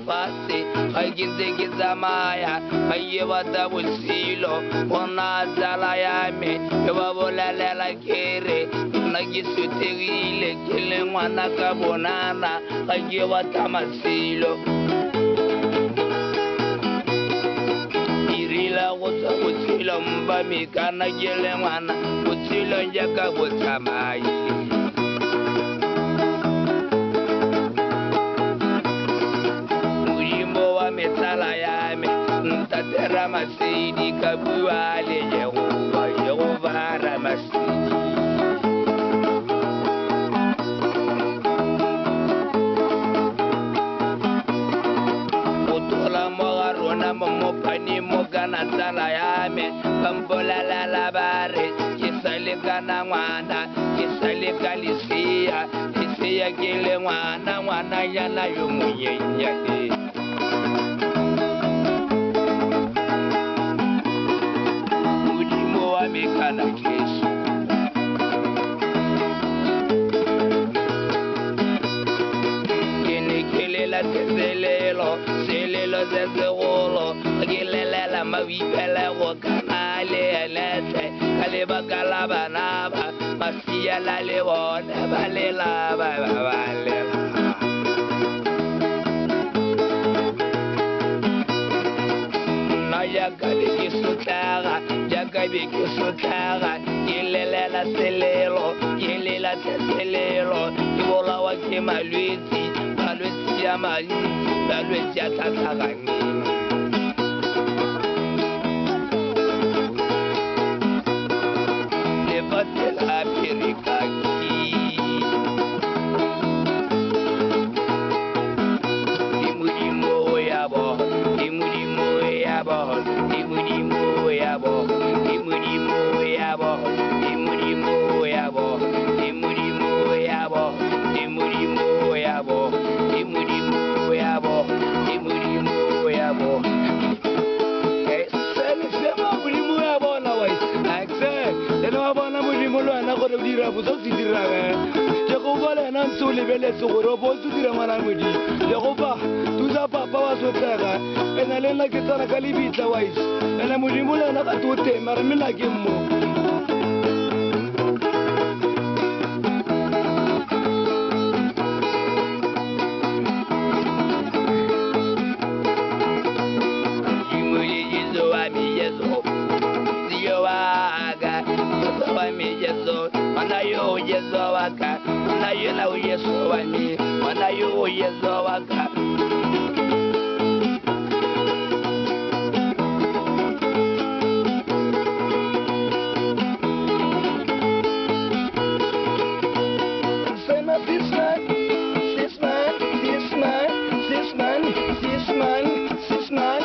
Fatshe ga ke ntse ke tsamaya ga ke batla botshelo bona tsala ya me ke ba bolelela ke re nna ke sotegile ke le ngwana ka bonana ga ke batla matshelo. Go tswa botshelong ba me kana ke le ngwana botshelong jaaka bo tsamaile. Modimo wa me tsala ya me ntate Ramasedi ka bua le Jehova, Jehova Ramasedi. Mo mo kana tsala ya me ba mpolelela ba re ke sa le kana ngwana ke sa le ka lesea lesea ke le ngwana ngwananyana yo monyenyane. Modimo wa me kana Jesu ke ne ke lela selelo selelo se segolo ke lelela mabipelego kana le enetle ka lebaka la bana ba masiala le bona ba lela ba ba lela. Nna jaaka be ke sotlega jaaka be ke sotlega ke lelela selelo ke lela selelo ke bolawa ke malwetse malwetse a mantsi malwetse a tlhatlhaganeng. Lefatshe la pherekaki ke Modimo ya bona ke Modimo ya bona ke Modimo ya bona ke Modimo ya bona ke Modimo ya bona ke Modimo ya bona ke Modimo ya bona ke Modimo ya bona ke Modimo ya bona. Modimo ya bona wa ene wa bona Modimo le wena gore o dira botse o se dirang Jehova le ena ntse o lebeletse gore o bo o ntse o dira ngwana Modimo. Jehova thusa papa wa sotlega ene le nna ke tsena ka lebitla wa itse ene Modimo le ena ga te o teng mare mme nna ke mmo. 6, 9, 6, 9, 6, 9, 6, 9, 6, 9, 6, 9.